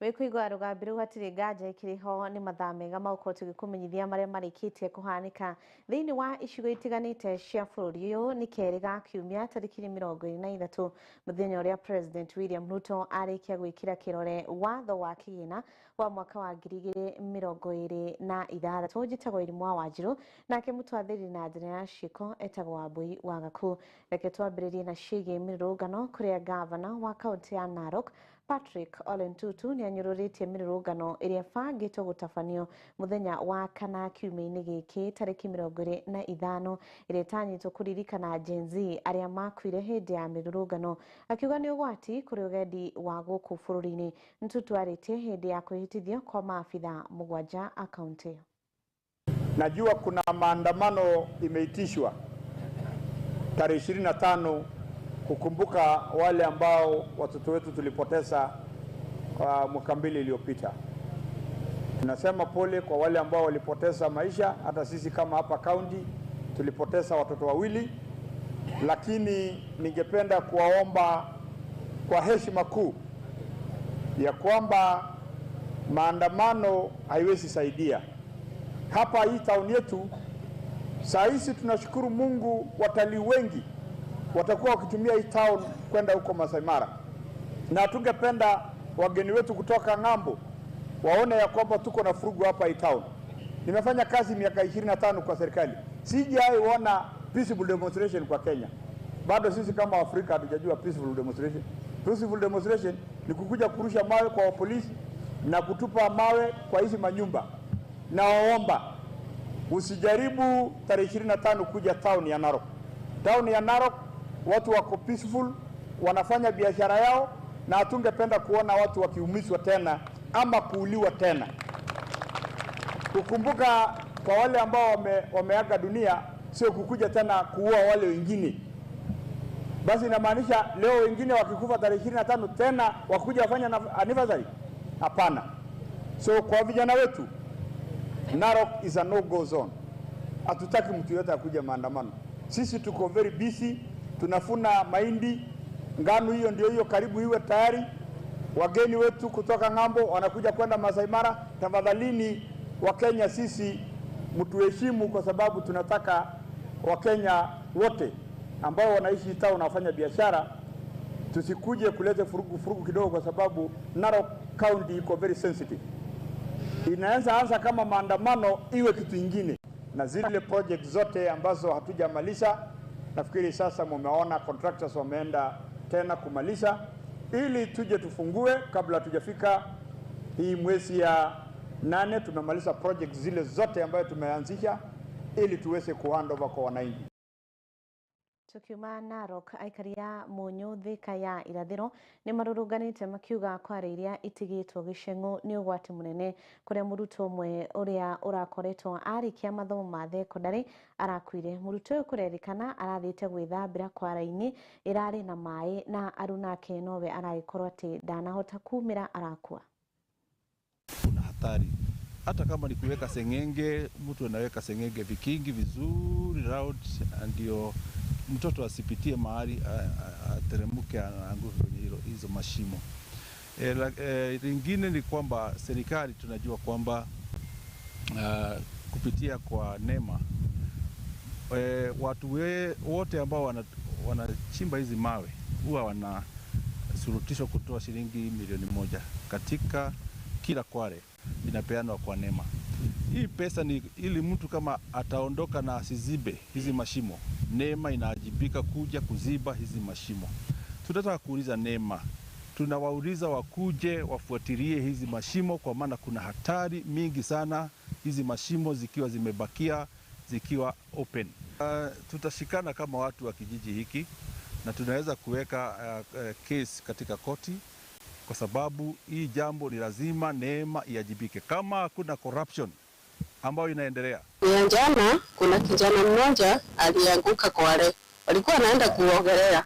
Wĩkũigua rũgambi rũu hatirĩ nganja ĩkĩrĩ ho. Nĩ mathaa mega ma gũkorwo tũgĩkũmenyithia marĩa marĩkĩtie kũhanĩka thĩinĩ wa icigo itiganĩte cia bũrũri ũyũ. Nĩ kerĩ ga kiumia, tarĩki nĩ 23, mũthenya ũrĩa President William Ruto arĩkia gwĩkĩra kĩrore watho wa kĩgĩna wa mwaka wa 2026. Njĩtagwo Irimũ wa Wanjirũ, nake mũtwathĩri na njĩra ya ciĩko etagwo Wambui wa Gaku. Reke twambĩrĩrie na ciĩgiĩ mĩrũrũngano, kũrĩa gavana wa kaũntĩ ya Narok Patrick Ole Ntutu nĩ anyũrũrĩtie mĩrũrũngano ĩrĩa ĩbangĩtwo gũtabanio mũthenya wa kana kiumia-inĩ gĩkĩ, tarĩki 25, ĩrĩa ĩtanyĩtwo kũririkana Gen Z arĩa makuire hĩndĩ ya mĩrũrũngano, akiuga nĩ ũgwati kũrĩ ũgendi wa gũkũ bũrũri-inĩ. Ntutu arĩtie hĩndĩ ya kwĩhĩtithio kwa maabitha 7 a kaũntĩ ĩyo. Najua kuna maandamano imeitishwa tarehe 25 kukumbuka wale ambao watoto wetu tulipoteza mwaka 2 iliyopita. Tunasema pole kwa wale ambao walipoteza maisha. Hata sisi kama hapa county tulipoteza watoto 2, lakini ningependa kuwaomba kwa heshima kuu ya kwamba maandamano haiwezi saidia. Hapa hii town yetu saa hizi tunashukuru Mungu, watalii wengi watakuwa wakitumia hii town kwenda huko Masai Mara, na tungependa wageni wetu kutoka ng'ambo waone ya kwamba tuko na furugu hapa hii town. Nimefanya kazi miaka 25 kwa serikali, sijawahi ona peaceful demonstration kwa Kenya. Bado sisi kama Afrika hatujajua peaceful demonstration. Peaceful demonstration ni kukuja kurusha mawe kwa polisi na kutupa mawe kwa hizi manyumba. Nawaomba usijaribu tarehe 25 kuja town ya Narok. Town ya Narok watu wako peaceful, wanafanya biashara yao, na hatungependa kuona watu wakiumizwa tena ama kuuliwa tena. Kukumbuka kwa wale ambao wameaga dunia sio kukuja tena kuua wale wengine. Basi inamaanisha leo wengine wakikufa tarehe 25 tena wakuja wafanya anniversary? Hapana. So kwa vijana wetu, Narok is a no-go zone. Hatutaki mtu yote akuja maandamano. Sisi tuko very busy, tunafuna mahindi, ngano hiyo ndio hiyo karibu iwe tayari. Wageni wetu kutoka ng'ambo wanakuja kwenda Masai Mara. Tafadhalini Wakenya, sisi mtuheshimu, kwa sababu tunataka Wakenya wote ambao wanaishi town na wafanya biashara tusikuje kuleta furugu furugu kidogo, kwa sababu Narok County iko very sensitive. Inaanza anza kama maandamano iwe kitu ingine. Na zile project zote ambazo hatujamaliza, nafikiri sasa mumeona contractors wameenda tena kumaliza, ili tuje tufungue kabla hatujafika hii mwezi ya 8. Tumemaliza project zile zote ambayo tumeanzisha ili tuweze kuhandover kwa wananchi. Tukiuma Narok, aikari a Munyu Thika ya irathiro nĩ marũrũnganĩte makiuga kware iria itigĩtwo gĩceng'ũ nĩ ũgwati mũnene, kũrĩa mũrutwo ũmwe ũrĩa ũrakoretwo arĩkia mathomo ma thekondarĩ arakuire. Mũrutwo ũyũ kũrerĩkana arathiĩte gwĩthambĩra kwara-inĩ ĩrarĩ na maĩ, na arunake nowe aragĩkorwo atĩ ndanahota kumĩra arakua. Kuna hatari hata kama ni kuweka seng'enge, mtu anaweka seng'enge vikingi vizuri round, ndio mtoto asipitie mahali ateremke aanguke kwenye hizo mashimo. Lingine ni kwamba serikali tunajua kwamba kupitia kwa NEMA, watu wote ambao wanachimba hizi mawe huwa wanasurutishwa kutoa shilingi milioni 1 katika kila kware, inapeanwa kwa NEMA. Hii pesa ni ili mtu kama ataondoka na asizibe hizi mashimo, NEMA inaajibika kuja kuziba hizi mashimo. Tunataka kuuliza NEMA, tunawauliza wakuje wafuatilie hizi mashimo, kwa maana kuna hatari mingi sana hizi mashimo zikiwa zimebakia zikiwa open. Tutashikana kama watu wa kijiji hiki na tunaweza kuweka case katika koti, kwa sababu hii jambo ni lazima NEMA iajibike. Kama hakuna corruption ambayo inaendelea. Ya jana kuna kijana mmoja alianguka kwa wale walikuwa wanaenda kuogelea,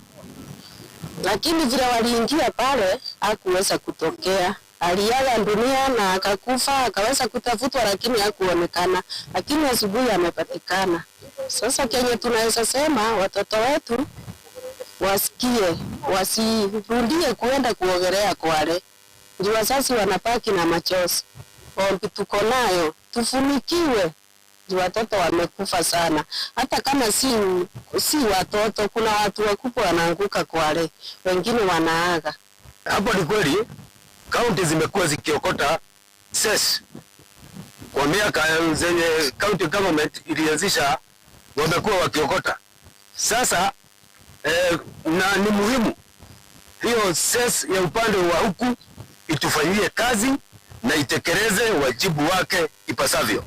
lakini vile waliingia pale hakuweza kutokea. Aliaga dunia na akakufa, akaweza kutafutwa lakini hakuonekana, lakini asubuhi amepatikana. Sasa kenye tunaweza sema, watoto wetu wasikie, wasirudie kuenda kuogelea Kwale. Juu wazazi wanabaki na machozi. Ombi tuko nayo tufunikiwe, juu watoto wamekufa sana. Hata kama si watoto, kuna watu wakubwa wanaanguka kwale, wengine wanaaga. Hapo ni kweli kaunti zimekuwa zikiokota cess kwa miaka zenye county government ilianzisha, wamekuwa wakiokota sasa. Na ni muhimu hiyo cess ya upande wa huku itufanyie kazi na itekeleze wajibu wake ipasavyo.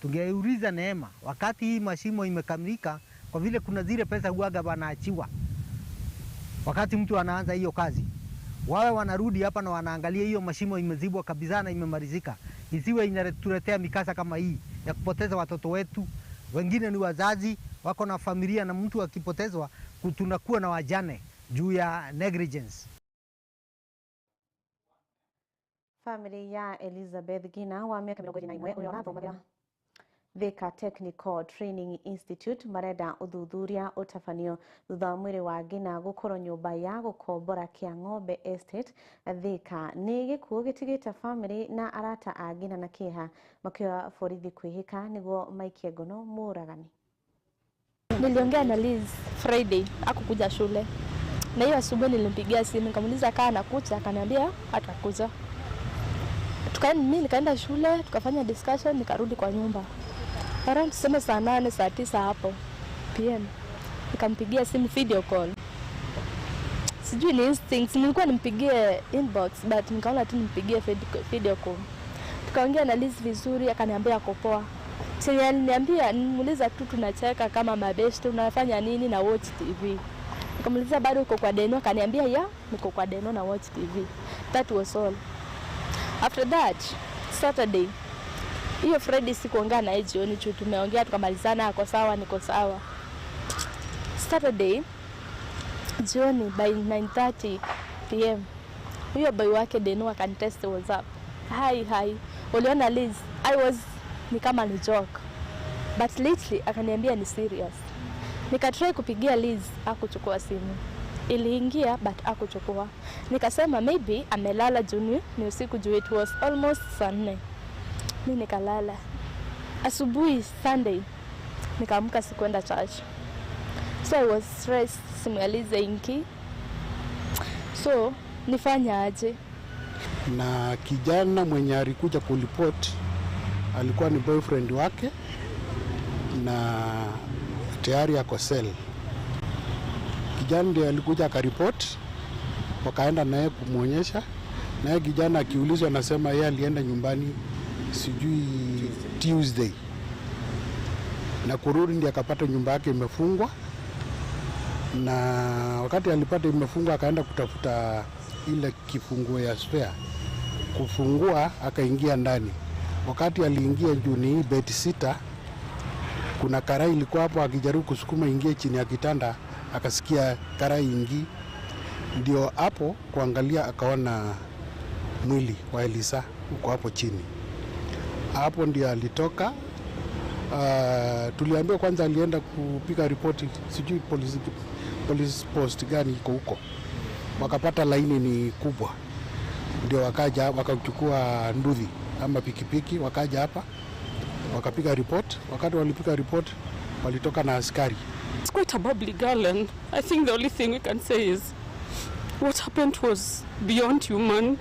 Tungeuliza Neema wakati hii mashimo imekamilika, kwa vile kuna zile pesa huaga wanaachiwa wakati mtu anaanza hiyo kazi, wawe wanarudi hapa na wanaangalia hiyo mashimo imezibwa kabisa na imemalizika, isiwe inatuletea mikasa kama hii ya kupoteza watoto wetu. Wengine ni wazazi wako na familia, na mtu akipotezwa tunakuwa na wajane juu ya negligence. Family ya Elizabeth Gina wa miaka 21 ũrĩa ũrathomagĩra Thika Technical Training Institute marenda ũthuthuria ũtabanio thutha wa mwĩrĩ wa Ngina gũkorwo nyũmba ya gũkombora Kĩa Ng'ombe Estate Thika. Nĩ gĩkuũ gĩtigĩte famĩlĩ na arata a Ngina na kĩeha, makĩoya borithi kwĩhĩka nĩguo maikie ngono mũragani. Niliongea na Liz Friday, hakukuja shule. Na hiyo asubuhi nilimpigia simu nikamuuliza kaa anakuja, akaniambia atakuja. Mimi nikaenda shule, tukafanya discussion, nikarudi kwa nyumba. Around tuseme saa 8, saa 9 hapo PM. Nikampigia simu video call. Sijui ni instincts, nilikuwa nimpigie inbox but nikaona tu nimpigie video call. Tukaongea na Liz vizuri, akaniambia ako poa. Chenye aliniambia, nimuuliza tu tunacheka kama mabeshte, unafanya nini na watch TV. Nikamuuliza bado uko kwa Deno, akaniambia ya, niko kwa Deno na watch TV. That was all. After that, Saturday, hiyo Friday sikuongea naye jioni, tu tumeongea tukamalizana, ako sawa, niko sawa. Saturday jioni by 9:30 PM, huyo boy wake Deno akanitest WhatsApp. Hi hi, uliona Liz? I was ni kama ni joke, but lately akaniambia ni serious. Nikatry kupigia Liz, hakuchukua simu. Iliingia but hakuchukua. Nikasema maybe amelala juu ni usiku, juu it was almost saa 4. Mimi nikalala. Asubuhi Sunday nikaamka, sikuenda church. So I was stressed, simu ya Liz inki. So nifanya aje? Na kijana mwenye alikuja kulipoti alikuwa ni boyfriend wake na tayari ako cell. Kijana ndiye alikuja akaripoti, wakaenda naye kumuonyesha. Naye kijana akiulizwa anasema yeye alienda nyumbani sijui Tuesday, na kurudi ndiye akapata nyumba yake imefungwa. Na wakati alipata imefungwa akaenda kutafuta ile kifunguo ya spare kufungua, akaingia ndani. Wakati aliingia juu ni bed sita, kuna karai ilikuwa hapo, akijaribu kusukuma ingie chini ya kitanda akasikia karai ingi, ndio hapo kuangalia akaona mwili wa Elisa uko hapo chini. Hapo ndio alitoka. Tuliambiwa kwanza alienda kupiga ripoti sijui police post gani iko huko, wakapata laini ni kubwa, ndio wakaja wakachukua nduthi ama pikipiki, wakaja hapa wakapiga report. Wakati walipiga report walitoka na askari. It's quite a bubbly girl, and I think the only thing we can say is what happened was beyond human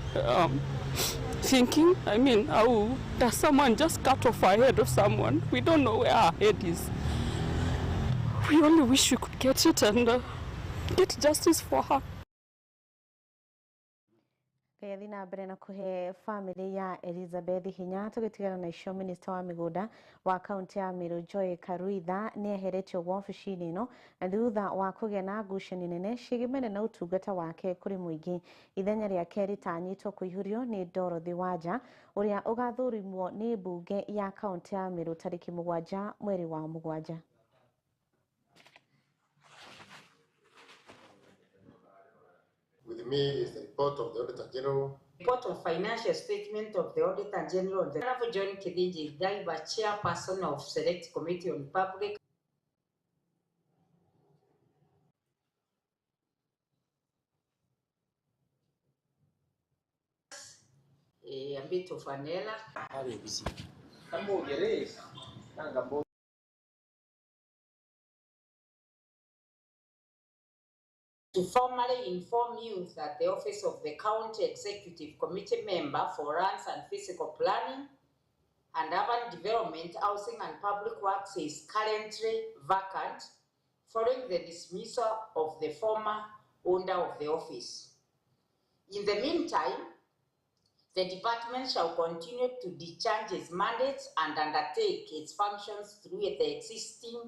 thinking. I mean, how does someone just cut off a head of someone? We don't know where our head is. We only wish we could get it and get justice for her. Ngai na mbere na kuhe family ya Elizabeth hinya. Tugitigana na icio, minista wa migunda wa kaunti ya Meru Joy Karuitha ni eheretio wabici-inĩ ĩno na thutha wa kũgĩa na ngucanio nene ciĩgĩmene na ũtungata wake kũrĩ mũingĩ. Ithenya rĩake rĩtanyĩtwo kũihũrio nĩ Dorothy Wanja ũrĩa ũgathũrimwo nĩ mbunge ya kaunti ya Meru tarĩki 7 mweri wa 7. With me is the report of the Auditor General. Report of financial statement of the Auditor General, the Honorable John Kithinji Gaiba, Chairperson of Select Committee on Public a bit of an error. To formally inform you that the Office of the County Executive Committee Member for Lands and Physical Planning and Urban Development, Housing and Public Works is currently vacant following the dismissal of the former owner of the office. In the meantime, the department shall continue to discharge its mandates and undertake its functions through the existing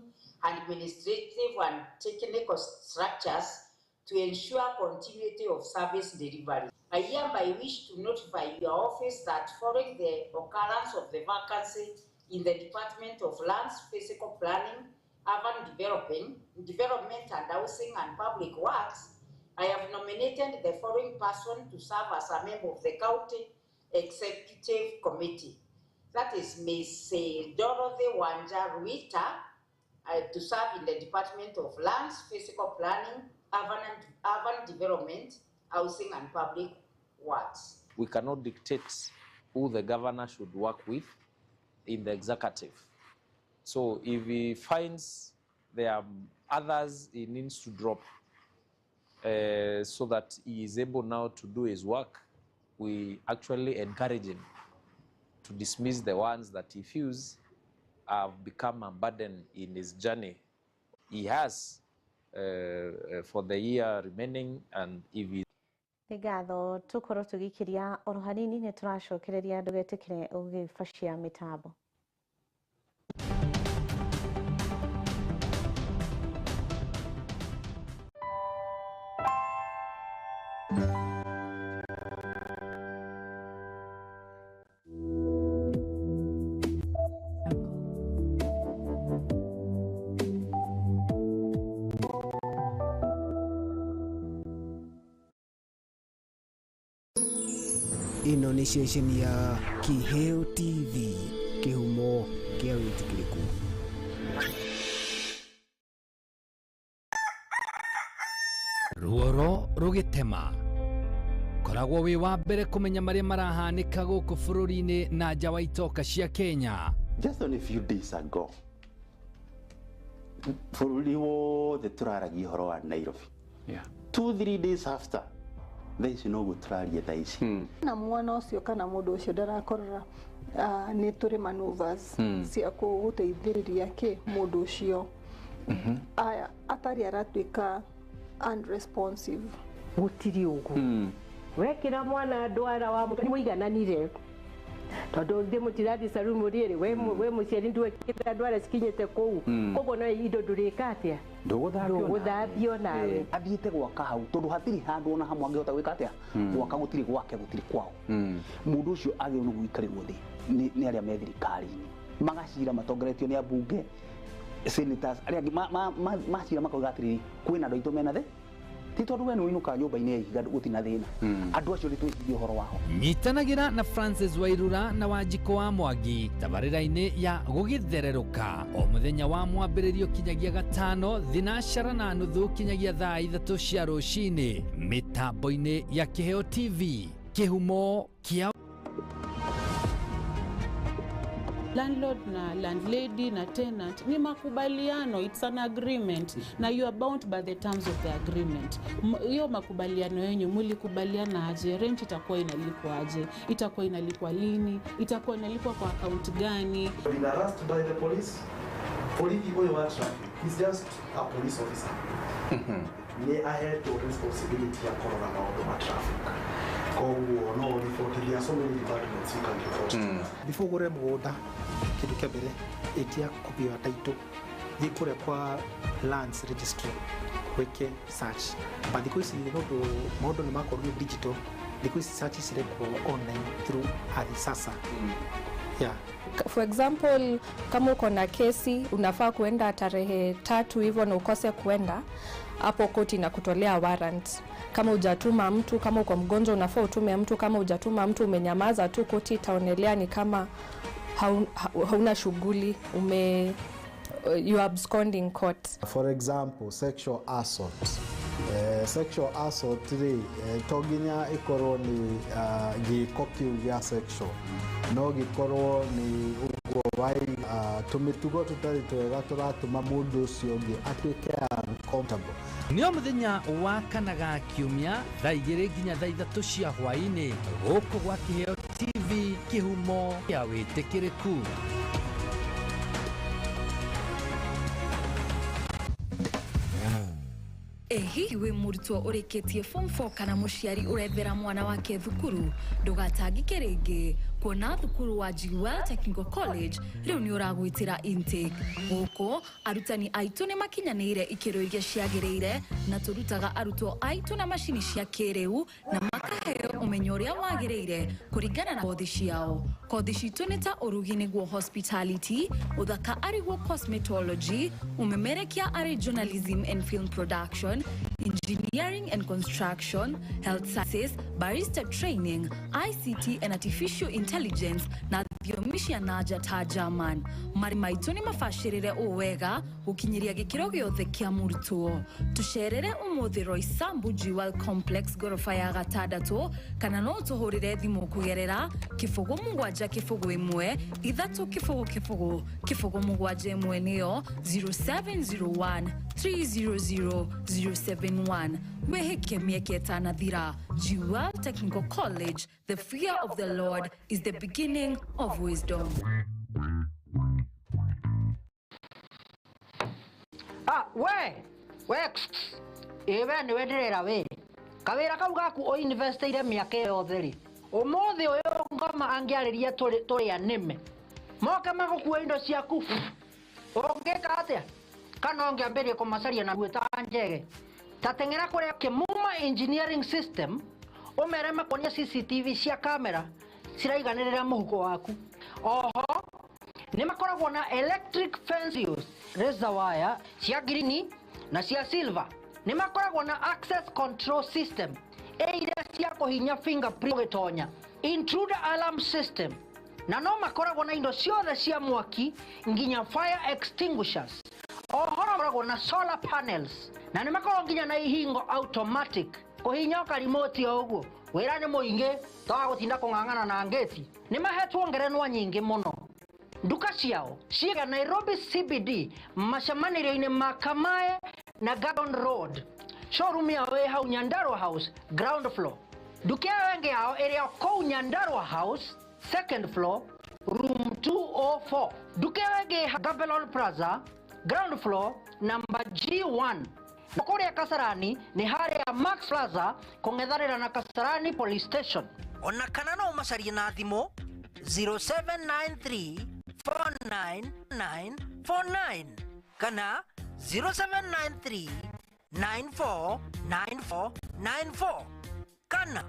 administrative and technical structures to ensure continuity of service delivery. I hereby wish to notify your office that following the occurrence of the vacancy in the Department of Lands, Physical Planning, Urban Development and Housing and Public Works, I have nominated the following person to serve as a member of the County Executive Committee. That is Ms. Dorothy Wanja Ruita, to serve in the Department of Lands, Physical Planning, Urban Development, Housing and Public Works. We cannot dictate who the governor should work with in the executive. So if he finds there are others he needs to drop so that he is able now to do his work, we actually encourage him to dismiss the ones that he feels have become a burden in his journey. He has for the year remaining, and if he Nĩ ngatho tũkorwo tũgĩkiria oro hanini nĩ tũracokereria ndũgetĩkĩre ũgĩbacia mĩtambo. Ĩno nĩ ceceni ya Kiheo TV, kĩhumo kĩa wĩtĩkĩrĩku. Ruoro rũgĩtema koragwo wĩ wa mbere kũmenya marĩa marahanĩka gũkũ bũrũri-inĩ na nja wa itoka cia Kenya. Just only few days ago bũrũri wothe tũraragia ũhoro wa Nairobi. 2-3 days after thaa ici noguo tũraria thaa ici. Na mwana ũcio kana mũndũ ũcio ndarakorora nĩ tũrĩ maneuvers cia gũteithĩrĩria kĩ mũndũ ũcio atarĩ aratuĩka unresponsive. Gũtirĩ ũguo wekĩra mwana ndwara wa mũigananire tondũ thĩ mũtirathiĩ saluni rĩrĩ we mũciari ndwekĩra ndwara cikinyĩte kũu koguo no indo ndũrĩka atĩa ndũgũthambio nawe. Athiĩte gwaka hau tondũ hatirĩ handũ ona hamwe angĩhota gwĩka atĩa gwaka gũtirĩ gwake gũtirĩ kwao. Mũndũ ũcio agĩrĩirwo nĩ gũikarĩrwo thĩ nĩ arĩa me thirikari-inĩ magacira matongoretio nĩ ambunge senators arĩa angĩ macira makauga atĩrĩrĩ kwĩna andũ aitũ mena thĩ ti tondũ we nĩũinũkaga nyũmba-inĩ ya ihiga gũtirĩ na thĩna andũ acio nĩtwĩcirie ũhoro wao. Nyitanagĩra na Francis Wairura na Wanjikũ wa Mwangi tabarĩra-inĩ ya gũgĩthererũka o mũthenya wa mwambĩrĩrio kinyagia gatano 4:30 kinyagia thaa 3 cia rũcinĩ mĩtambo-inĩ ya Kiheo TV, kĩhumo kĩa Landlord na landlady na tenant ni makubaliano, it's an agreement na you are bound by the terms of the agreement. Hiyo makubaliano yenyu mlikubaliana aje? Rent itakuwa inalipwa aje? Itakuwa inalipwa lini? Itakuwa inalipwa kwa account gani? Been arrested by the police. Police oyo wa traffic is just a police officer. Ni ahetwo responsibility ya kũrora maũndũ ma traffic. Koguo no report, there are so many departments you can report to. Before ũgũre mũgũnda kĩndũ kĩa mbere ĩtia copy ya title thiĩ kũrĩa kwa lands registry wĩke search. But thikũ ici nĩ ũndũ maũndũ nĩ makorirwo digital, thikũ ici search cirekwo online through Ardhi Sasa. Yeah. For example, kama uko na kesi unafaa kuenda tarehe 3 hivyo na ukose kuenda, hapo koti na kutolea warrant. Kama hujatuma mtu, kama uko mgonjwa unafaa utume mtu, kama hujatuma mtu umenyamaza tu, koti itaonelea ni kama hauna shughuli, you are absconding court. For example, sexual assault. Sexual assault rĩ, to nginya ĩkorwo nĩ gĩko kĩu gĩa sexual, no gĩkorwo nĩ ũguo wa tũmĩtugo tũtarĩ twega tũratũma mũndũ ũcio ũngĩ atuĩke uncomfortable. Nĩ o mũthenya wa kana ga kiumia thaa 2 nginya thaa 3 cia hwaĩ-inĩ gũkũ gwa Kĩheo TV, kĩhumo kĩa wĩtĩkĩrĩku. Ĩ hihi wĩ mũrutwo ũrĩkĩtie form 4 kana mũciari ũrethera mwana wake thukuru? Ndũgatangĩke rĩngĩ kuona thukuru wa Jewel Technical College rĩu nĩ ũragwĩtĩra intake. Gũkũ arutani aitũ nĩ makinyanĩire ikĩro iria ciagĩrĩire na tũrutaga arutwo aitũ na macini cia kĩrĩu na makaheo ũmenyo ũrĩa wagĩrĩire kũringana na kothi ciao. Kothi citũ nĩ ta ũrugi nĩguo hospitality, ũthaka arĩguo cosmetology, ũmemerekia arĩ journalism and film production, engineering and construction, health sciences, barista training, ICT and artificial intelligence na thiomi cia nanja ta German. Marĩ maitũ nĩ mabacĩrĩre ũũ wega gũkinyĩria gĩkĩro gĩothe kĩa mũrutwo. Tũcerere ũmũthĩ Roysambu Jewel Complex ngoroba ya gatandatũ kana no ũtũhũrĩre thimũ kũgerera 0 7 0 1 3 0 0 0 7 1 nĩyo 0701 300 071. Wĩhĩke mĩeke ĩtanathira. Jewel Technical College, the fear of the Lord is the beginning of wisdom. Ah, we ĩ we nĩwe ndĩrera we kawĩra kau gaku ũinvestĩire mĩaka yothe rĩ, ũmũthĩ ũyũ ngoma angĩarĩria tũrĩ anĩme moke magũkue indo ciaku, ũngĩka atĩa? Kana ũngĩambĩrĩria kũmacaria na gwĩta njege? Ta teng'era kũrĩa Kĩmuma Engineering System ũmere makuonie CCTV cia kamera ciraiganĩrĩra mũhuko waku. Oho nĩ makoragwo na electric fences, razor wire cia green na cia silver. Nĩ makoragwo na access control system iria cia kũhinya fingerprint ũgĩtonya, intruder alarm system, na no makoragwo na indo ciothe cia mwaki nginya fire extinguishers. Oho makoragwo na solar panels na nĩ makoragwo nginya na ihingo automatic kũhinya karimoti o ũguo. Wĩra nĩ mũingĩ toga gũtinda kũng'ang'ana na ngĩti. Nĩ mahetwo ngerenwa nyingĩ mũno. Nduka ciao ciĩga Nairobi CBD macemanĩrio-inĩ ma Kamae na Garden Road. Showroom yao ĩ hau Nyandarua House ground floor. Nduka ĩyo ĩngĩ yao ĩrĩ o kũu Nyandarua House second floor room 204. Nduka ĩyo ĩngĩ ĩ Gamelon Plaza ground floor number G1. Na kũrĩa Kasarani nĩ harĩa Max Plaza kũng'ethanĩra na Kasarani Police Station. Ona kana no ũmacarie na thimũ 0793 49949 kana 0793 949494 kana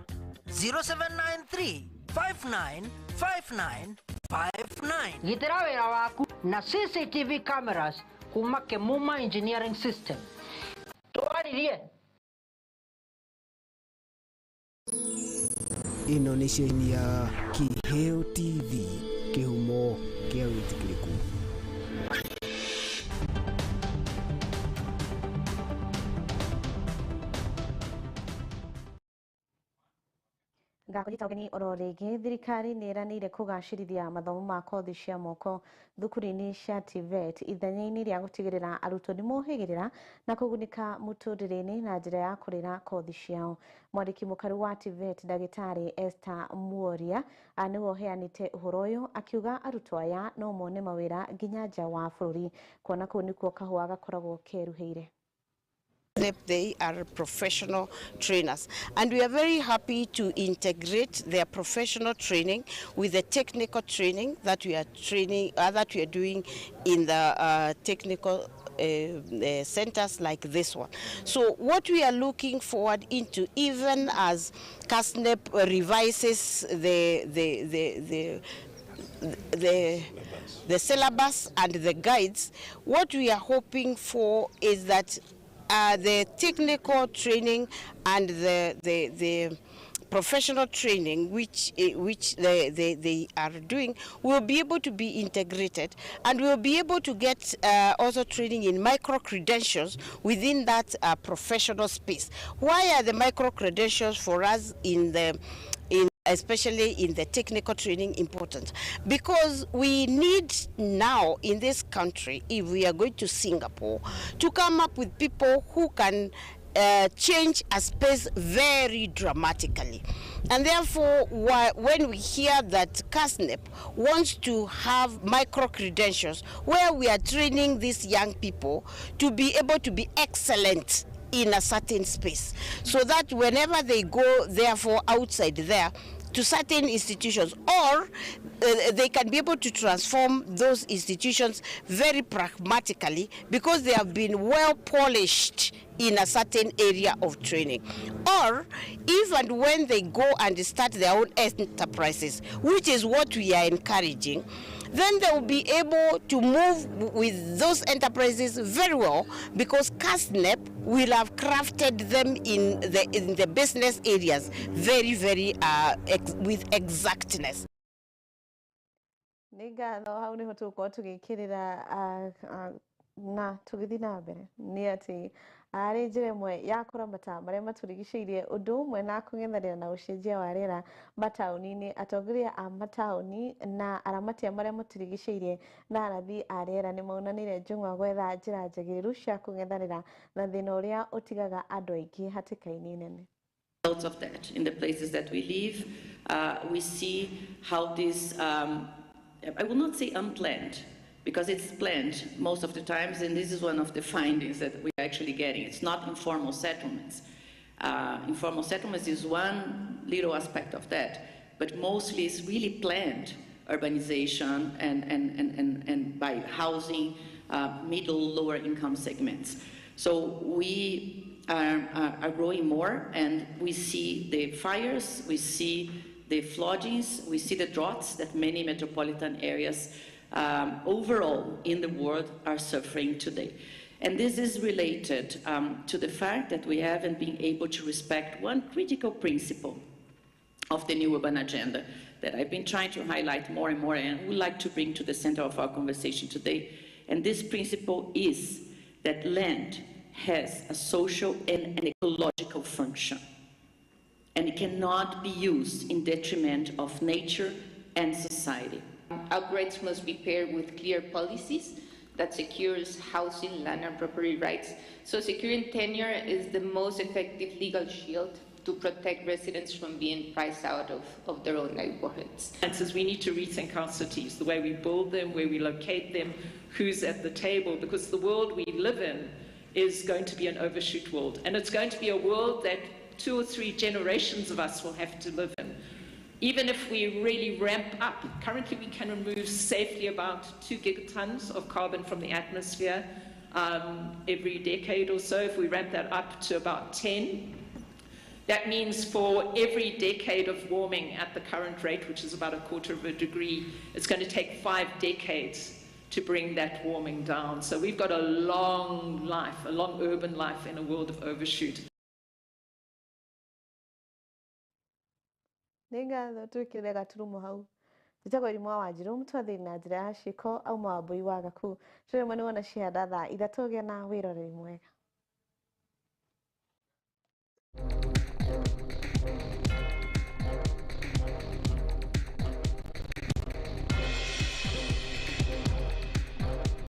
0793 595959. Gitĩra wĩra waku na CCTV cameras kuma Kĩmuma Engineering System. Twaririe. Ĩno nĩ ceceni ya Kĩheo TV, kĩhumo kĩa wĩtĩkĩrĩku. Ngakũnyita ũgeni oro rĩngĩ. Thirikari nĩ ĩranĩire kũgacĩrithia mathomo ma kothi cia moko thukuru-inĩ cia TVET ithenya-inĩ rĩa gũtigĩrĩra arutwo nĩ mohĩgĩrĩra na kũgunĩka mũtũrĩre-inĩ na njĩra ya kũrĩra kothi ciao. Mwandĩki mũkaru wa TVET ndagĩtarĩ Esther Muoria nĩwe ũheanĩte ũhoro ũyũ akiuga arutwo aya no mone mawĩra nginya nja wa bũrũri kuona kũu nĩkuo kahũa gakoragwo keruhĩire. They are professional trainers, and we are very happy to integrate their professional training with the technical training that we are training, that we are doing in the technical centers like this one. So what we are looking forward into, even as KASNEB revises the syllabus and the guides, what we are hoping for is that the technical training and the professional training which they are doing will be able to be integrated, and will be able to get also training in micro-credentials within that professional space. Why are the micro-credentials for us in especially in the technical training important? Because we need now in this country, if we are going to Singapore, to come up with people who can change a space very dramatically. And therefore, when we hear that KASNEB wants to have micro-credentials where we are training these young people to be able to be excellent in a certain space, so that whenever they go, therefore, outside there to certain institutions, or they can be able to transform those institutions very pragmatically because they have been well polished in a certain area of training. Or if and when they go and start their own enterprises, which is what we are encouraging, then they will be able to move with those enterprises very well, because KASNEB will have crafted them in the business areas very, very with exactness. Nĩ ngatho hau nĩho tũgũkorwo tũgĩkĩrĩra na tũgĩthiĩ na mbere nĩ atĩ arĩ njĩra ĩmwe ya kũramata marĩa matũrigicĩirie ũndũ ũmwe na kũng'ethanĩra na ũcenjia wa rĩera mataũni-inĩ. Atongoria a mataũni na aramati a marĩa matũrigicĩirie na arathi a rĩera nĩ maunanĩire njũng'wa gwetha njĩra njagĩrĩru cia kũng'ethanĩra na thĩna ũrĩa ũtigaga andũ aingĩ hatĩka-inĩ nene. Of that in the places that we live, we see how this, I will not say unplanned, because it's planned most of the times, and this is one of the findings that we're actually getting. It's not informal settlements. Informal settlements is one little aspect of that, but mostly it's really planned urbanization and by housing middle, lower income segments. So we are growing more, and we see the fires, we see the floodings, we see the droughts that many metropolitan areas overall in the world are suffering today. And this is related to the fact that we haven't been able to respect one critical principle of the new urban agenda that I've been trying to highlight more and more and would like to bring to the center of our conversation today. And this principle is that land has a social and an ecological function, and it cannot be used in detriment of nature and society. Upgrades must be paired with clear policies that secures housing, land, and property rights. So securing tenure is the most effective legal shield to protect residents from being priced out of their own neighborhoods. And we need to rethink our cities, the way we build them, where we locate them, who's at the table, because the world we live in is going to be an overshoot world. And it's going to be a world that 2 or 3 generations of us will have to live in. Even if we really ramp up, currently we can remove safely about 2 gigatons of carbon from the atmosphere every decade or so. If we ramp that up to about 10, that means for every decade of warming at the current rate, which is about 1/4 of a degree, it's going to take 5 decades to bring that warming down. So we've got a long life, a long urban life in a world of overshoot. Nĩ ngatho twĩkĩre gaturumo hau. Njĩtagwo Irimũ wa Wanjirũ mũtwathĩri na njĩra ya ciĩko auma Wambui wa Gaku. Tũrĩ mwena wona cihanda thaa 3 gĩa na wĩroreri mwega.